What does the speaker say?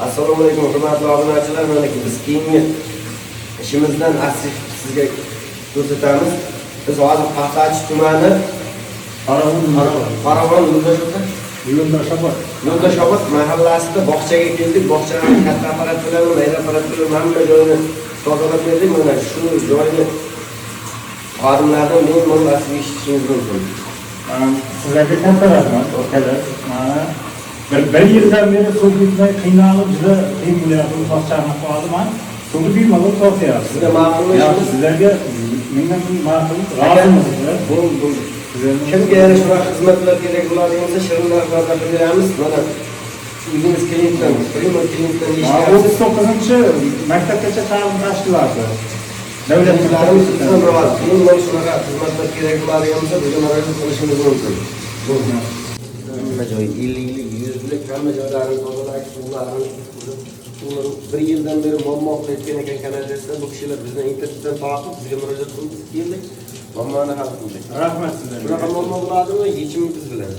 Assalomu alaykum, hurmatli obunachilar. Mana biz keyingi ishimizdan asif sizga ko'rsatamiz. Biz hozir Paxtachi tumani Farovon Yo'ldoshabod. Yo'ldoshabod mahallasida bog'chaga keldik. Bog'chani katta apparat bilan, mayda apparat bilan hamma joyini tozalab berdik. Mana shu joyni xodimlardan bemalol asif eshitishingiz mumkin. Sizlarga katta rahmat, akalar. Mana bir yildan beri suv ketmay qiynalib, juda qiyin bo'lyapti bu bog'chani ahvoli. Man suvni bemalol tortyapti. Sizga ma'qulmi Yaxshi, ishimiz? Sizlarga mingdan ming ma'qul, rozimiz sizlar. Bo'ldi. Sizlarni Kimga yana shunaqa xizmatlar kerak bo'ladigan bo'lsa, shirin narxlarda qilib beramiz. Mana o'zingiz klientdan, prямо klientdan eshityapsiz. 39 maktabgacha ta'lim tashkiloti. Davlat Klientlarimiz sizdan rozi. Bemalol shunaqa xizmatlar kerak bo'ladigan bo'lsa, bizga murojaat qilishingiz mumkin. Hamma joy 50 lik, 100 lik, hamma joylarini tozalash, suvlarini suvlar bir yildan beri muammo qilayotgan ekan kanalizatsiya. Bu kishilar bizdan internetdan topib, bizga murojaat qildi, biz keldik, muammoni hal qildik. Rahmat sizlarga. Shunaqa muammo bo'ladimi, yechimi biz bilan.